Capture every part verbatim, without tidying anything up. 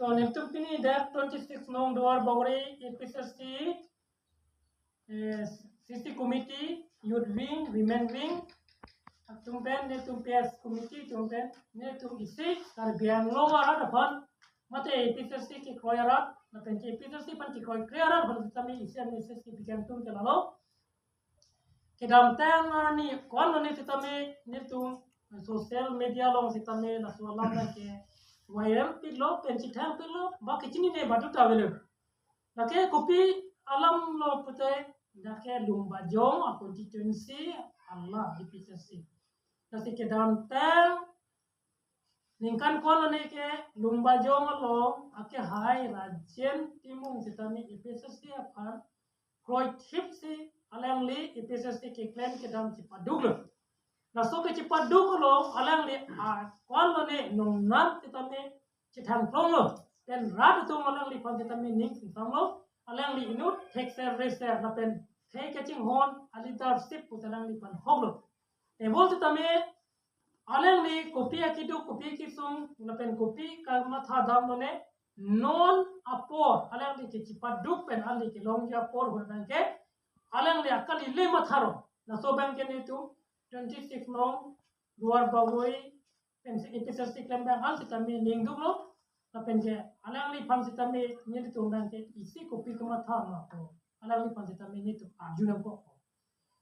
So, netum pini dak twenty-six nong Duar Bagori A P H L C, eh, C C committee, youth wing, women wing atum pen, netum P S committee atum pen, netum isi Karbi Anglong arat aphan, mate A P H L C kekroi arat, lapen ke A P H L C aphan kekroikre arat aphan sitame isi a-message kepi kangtung ke lalo. Kedamtang arni ko-an lo ne sitame netum social media along sitame laso alam ke viral piklo, pen chethang piklo, ba kechinine badu ta avelo. Lake kopi alam lo pute, lake Lumbajong a-constituency, ala A P H L C. Lasi kedamtang ningkan ko-an lo ne ke Lumbajong along akehai Rajen Timung sitame A P H L C aphan kroithip si alangli A P H L C keklem kedam chipaduklo. Laso ke chipaduklo, alangli a ko-an lo ne nongnat sitame chethang plonglo. Pen rat atum alangliphan sitame ning singsamlo. Alangli inut thekser reser lapen thek kachinghon a-leadership pu alangliphan hoklo. Tebol sitame alangli kopi akeduk, kopi akesung, lapen kopi kamatha dam lo ne, non apor alangli kechipaduk pen alangli kelongji apor ahut abangke alangli akali le matharo. Laso abangke netum twenty-six nong Duar Bagori pen si A P H L C klembang an sitame ningduklo. Lapen ke alangliphan sitame netum abangke isi kopi kamatha ma ko, alangliphan sitame netum arju nangkok.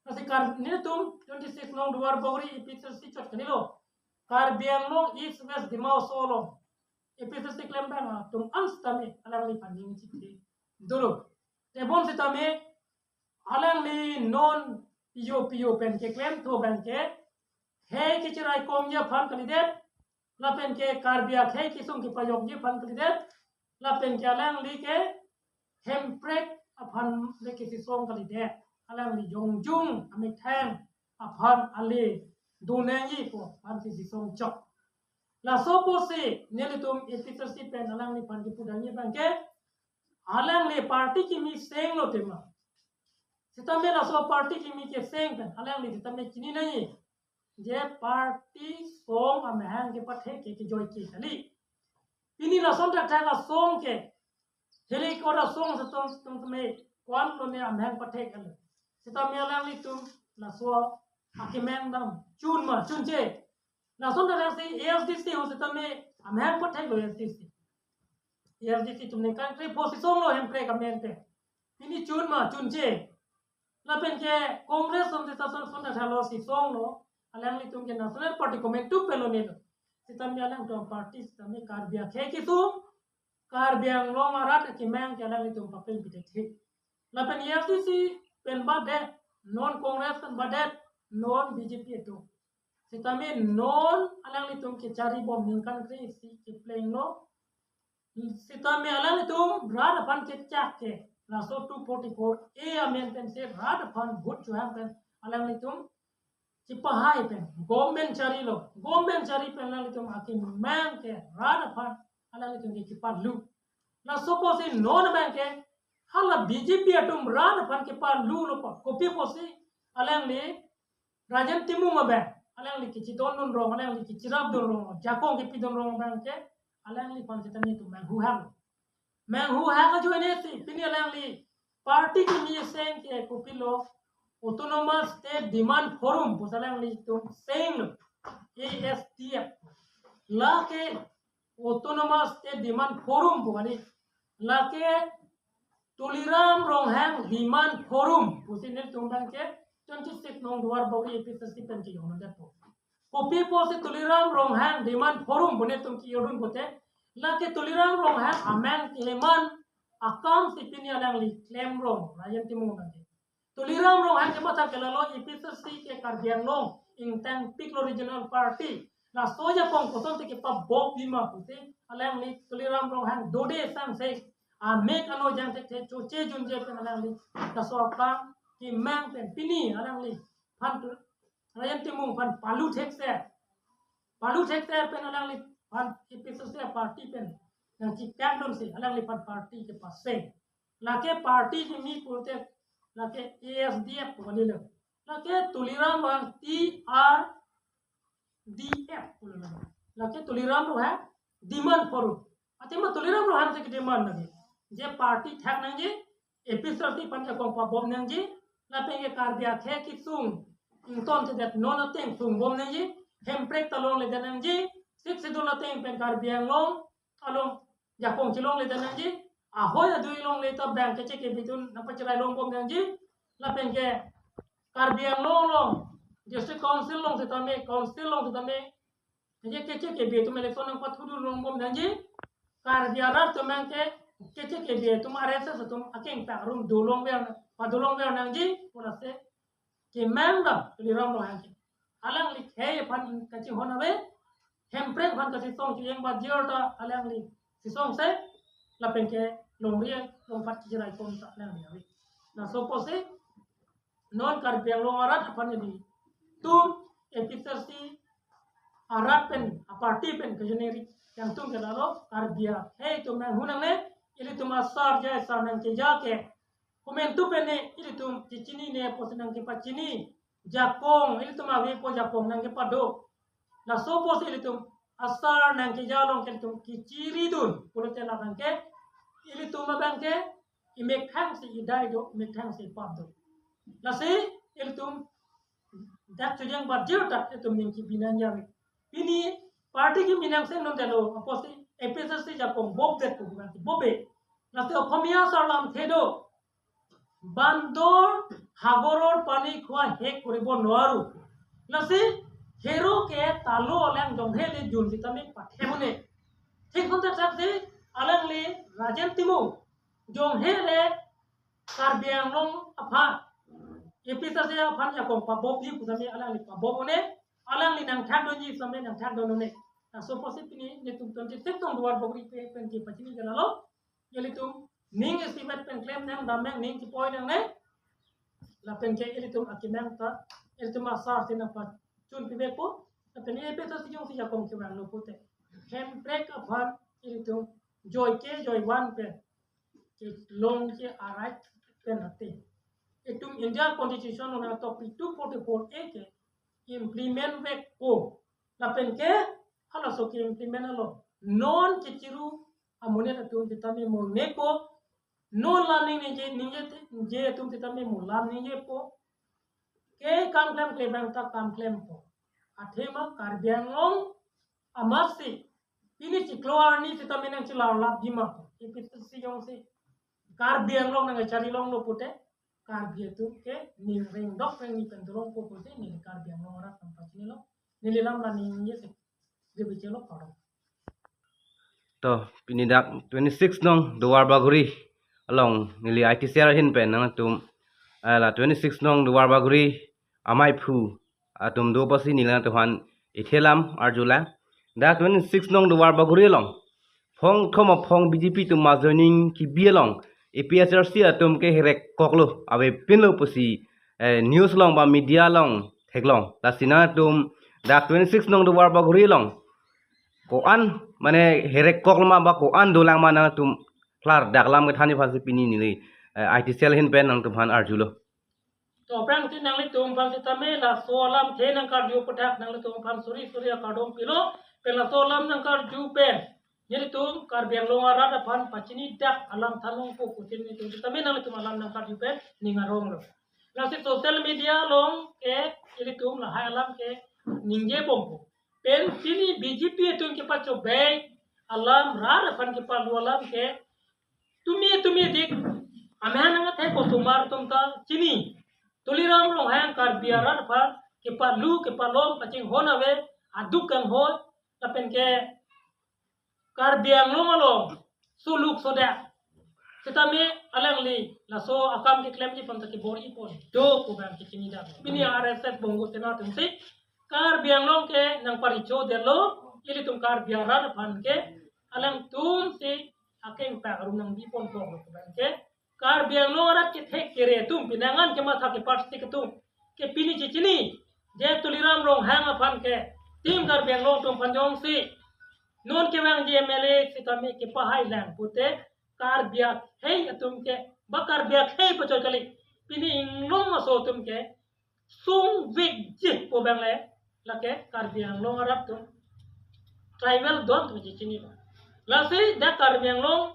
Lasi Kar-, netum twenty-six nong Duar Bagori A P H L C chot kalilo, Karbi Anglong East West Dima Hasao along A P H L C klembang atum an sitame alangliphan ning chiti dolo. Tebon sitame alangli non P O P O pen keklemthu abangke hei kechiraikomji aphan kalidet, lapen ke Karbi akhei kesung kepajokji aphan kalidet, lapen ke alangli ke hemprek aphan le kesisong kalidet, alangli jongjung amethang aphan ale donangji pu aphan kesisong chok. Laso pusi nelitum A P H L C pen alangliphan kepudamji abangke alangli party kimi senglo tema. Sitame laso party kimi keseng pen alangli sitame chini nangji, je party song amahang kepathek ke kejoike kali. Pini lason thakthak asong ke, heli kora song setom setom tame ko-an lo ne amahang pathek kali. Sitame alanglitum laso akemang dam chun ma chunche. Lason thakthak si A S D C ahut sitame amahang patheklo A S D C. A S D C atum ningkan krepho si songlo hemprek amen pen. Pini chun ma chunche. Lapen ke Congress atum sita son son thalo si songlo. Alanglitum ke National Party komantu pelo nelo. Sitame alangtum party sitame Karbi akhei kesung, Karbi Anglong arat akemang ke alanglitum papeng pidet he. Lapen A S D C pen badet, non Congress pen badet, non B J P atum. Sitame non alanglitum kecharibom ningkan kre-isi keplenglo. Sitame alanglitum rat aphan kechak ke laso two forty-four A amen pen si rat aphan vote chohang pen alanglitum chipahai pen government charilo, government chari pen alanglitum akemang ke rat aphan alanglitum ke kipalu. Laso pusi non abangke hala B J P atum rat aphan kipalulo pu, kopi pusi alangli Rajen Timung abang alangli kechidondun rong, alangli kechirapdun rong, jakong kepidun rong abangke alangliphan sitame netum manghuhang. Manghuhang ajoine si pini alangli party kimi seng ke kopilo, Autonomous State Demand Forum pu alanglitum senglo, A S D F. Lake Autonomous State Demand Forum pu kali. Lake Tuliram Ronghang Demand Forum pusi netum abangke twenty-six nong Duar Bagori A P H L C pen kejongdetpo. Kopi pusi Tuliram Ronghang Demand Forum pu netum kejongdun pute, lake Tuliram Ronghang amen keman akam si pini alangli klemrong, Rajen Timung abangke. Tuliram Ronghang kematha ke lalo A P H L C ke Karbi Anglong ingtangpiklo regional party. Laso ajakong koson te kepabok pima pusi alangli Tuliram Ronghang dode sangse amek ano jangthekthe choche junje pen alangli laso apang kemang pen pini alangliphan tu Rajen Timung aphan palu thekser. Palu thekser pen alangliphan A P H L C party pen nangchikangdun si alangliphan party kepaseng. Lake party kimi pute lake A S D F pu kalilo. Lake Tuliram Ronghang T R D F pulo. Lake Tuliram Ronghang Demand Forum. Athema Tuliram Ronghang si kedemand lagi. Je party thak nangji, A P H L C aphan jakong pabom nangji, lapen ke Karbi akhei kesung ingtontedet non ateng sungbom nangji, hemprek ta longledet nangji, Sixth Schedule ateng pen Karbi Anglong along jakong chelongledet nangji, ahoi adui alongle ta bang keche kebe atum nangpacherai longbom nangji, lapen ke Karbi Anglong along, District Council along setame, Council along setame, je keche kebe atum election nangpathudun longbom nangji, Karbi arat atum abang ke keche kebe atum R S S atum akeng pak arum dolongver, padolongver nangji, pu lasi kemang dam Tuliram Ronghang ke. Alangli khei aphan kachinghon ave, hemprek aphan kachisong chujeng bajir ta alangli chisongse, lapen ke longri longpat kachiraikom ta alangli ave. Laso apotsi non Karbi Anglong arat aphan ilitum A P H L C arat pen, aparty pen kejuneri yang tung ke lalo Karbi akhei atum nang hunang ne, ilitum asar jai asar nangkeja ke komantu pen ne ilitum kechinine apotsi nangkepachini, jakong ilitum avepo jakong nangkepado. Laso apotsi ilitum asar nangkeja along ke ilitum kechiridun pulote labang ke ilitum abang ke imekhang si idai do, imekhang si pap do. Lasi ilitum dak chujeng bajir ta ilitum ning kebi nangji ave. Pini party kimi nangchenglondetlo apotsi A P H L C jakong bobdet pu bukan ti bobe. Lasi Okhomia asar lamthe do, বান্দৰ সাগৰৰ পানী খোৱা শেষ কৰিব নোৱাৰো। Lasi hero ke talo aleng jonghe le jun sitame pathe mone. Thik hon thakthak si alangli Rajen Timung jonghe le Karbi Anglong aphan, A P H L C aphan jakong pabomji pu sitame alangli pabom mone, alangli nangthakdunji sitame nangthakdun mone. Laso apotsi pini netum twenty six nong Duarbagori pen kepachini ke lalo, ilitum ning estimate pen klem nang dam nang, ning chepoi nangne, lapen ke ilitum akemang ta, ilitum asar si nangpachun pivekpo, lapen A P H L C jongsi jakong kevanglo pulote hemprek aphan ilitum joike joivan pen kelong ke arai pen ate itum India Constitution along topic two forty-four A ke implement vekpo. Lapen ke halaso ke implement along non kechiru amonit atum sitame mo neko, non lam ning ningje ningje te, je atum sitame mo lam ningjepo. Ke kam klemkle abang ta kam klempo. Athema Karbi Anglong amatsi pini chiklo arni sitame nangchelarlapji ma, A P H L C jongsi Karbi Anglong nangkachari longlo pulote Karbi atum ke ning rengdok rengni pen dolongpo pusi neli Karbi Anglong arat nangpachinilo. Neli lam la ningje si. Debi chelo karo. To, pini dak twenty six nong Duarbagori along neli I T cell ahin pen nangtum, eh, la twenty six nong Duarbagori amaiphu atum do pusi neli nangtumphan ithelam arjulang. Dak twenty six nong Duarbagori along phong thom aphong B J P atum mass joining kebi along A P H L C atum ke herekkoklo, avepinlo pusi, eh, news along ba media along theklong. Lasi nangtum dak twenty six nong Duarbagori along ko-an mane herekkoklo ma ba ko-an dolang ma nangtum klardak lam kethanji aphansi pini neli, eh, I T cell ahin pen nangtumphan arjulo. To aphrang si nanglitum aphan sitame laso alamthe nangkarju aphuthak nanglitum aphan suri suri akardom pilo, pen laso alam nangkarju pen nelitum Karbi Anglong arat aphan pachinidak alam thanlongpo pusi nelitum sitame nanglitum alam nangkarju pen ning aronglo. Lasi social media along ke ilitum lahai alam ke ningjebompo. Pen pini B J P atum kepachobei alam rat aphan kepalu alam ke tumi tumi dik amen angat hai kosomar atum ta chini. Tuliram Ronghang Karbi arat aphan kepalu kepalom kachinghon ave, aduk kanghon, lapen ke Karbi Anglong along suluk sodak sitame alangli laso akam keklemji aphan ta kebor-ipo do pu abang kechinidak. Pini R S S Bongo Sena atumsi Karbi Anglong ke nangparichodetlo, ilitum Karbi arat aphan ke alangtum si akeng pak arum nangbiponkoklo pu abang ke Karbi Anglong arat kethek kere atum, pinangan kematha kepastik atum ke pini chechini, je Tuliram Ronghang aphan ke Team Karbi Anglong atum aphan jongsi non kevangji M L A sitame kepahailang pulote Karbi akhei atum ke ba Karbi akhei pachot kali, pini inglong aso atum ke sungvekji pu abang le lake Karbi Anglong arat atum tribal don atum chechinilo. Lasi dak Karbi Anglong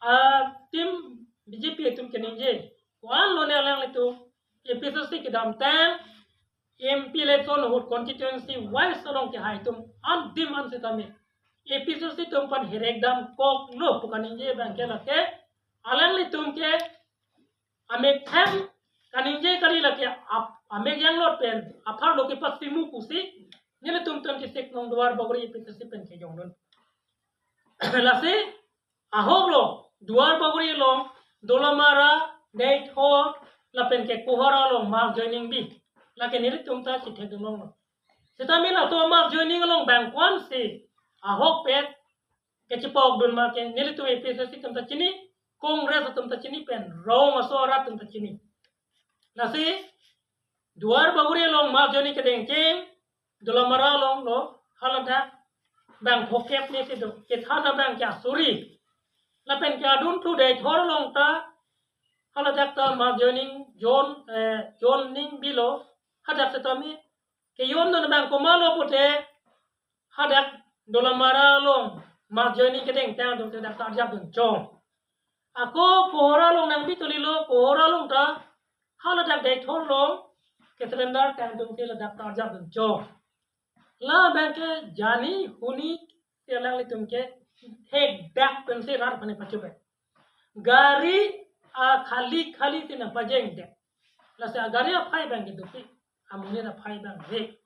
a-team B J P atum keningje, ko-an lone alanglitum A P H L C kedamtang M P election ahut constituency wise along kehai atum an dim an sitame A P H L C atum aphan herek damkoklo pu kaningje abang ke lake alanglitum ke amek them kaningje kali lake ap-, amek yanglot pen apharlo kepasimu pusi nelitum twenty-six number Duar Bagori A P H L C pen kejongdun. Lasi ahoklo Duar Bagori along, Dolamara, Deithor lapen ke Kohora along mass joining bi. Lake nelitum ta chithekdun longlo. Sitame latum mass joining along bang ko-ansi ahokpet kechepokdun ma ke nelitum A P H L C atum ta chini, Congress atum ta chini pen rong aso arat atum ta chini. Lasi Duar Bagori along mass joining kedengcheng, Dolamara along lo, haladak bang phokep ni si do, kethana bang ke asuri. Lapen ke adun thu Deithor along ta, haladak ta mass joining join, eh, joining bilo, hadak sitame kejondun bang komatlo pute, hadak Dolamara along mass joining kedengtang do, hadak ta arjapdun chong. Ako Kohora along nangbi tolilo, Kohora along ta haladak Deithor along ke-surrender tangdunsi ladak ta arjapdun chong. Labang ke jani huni si alanglitum ke thekdak pensi rat aphan pachobei. Gari akhali khali si nangpajengdet. Lasi agari aphai bang ke dopik, amonit aphai bang re.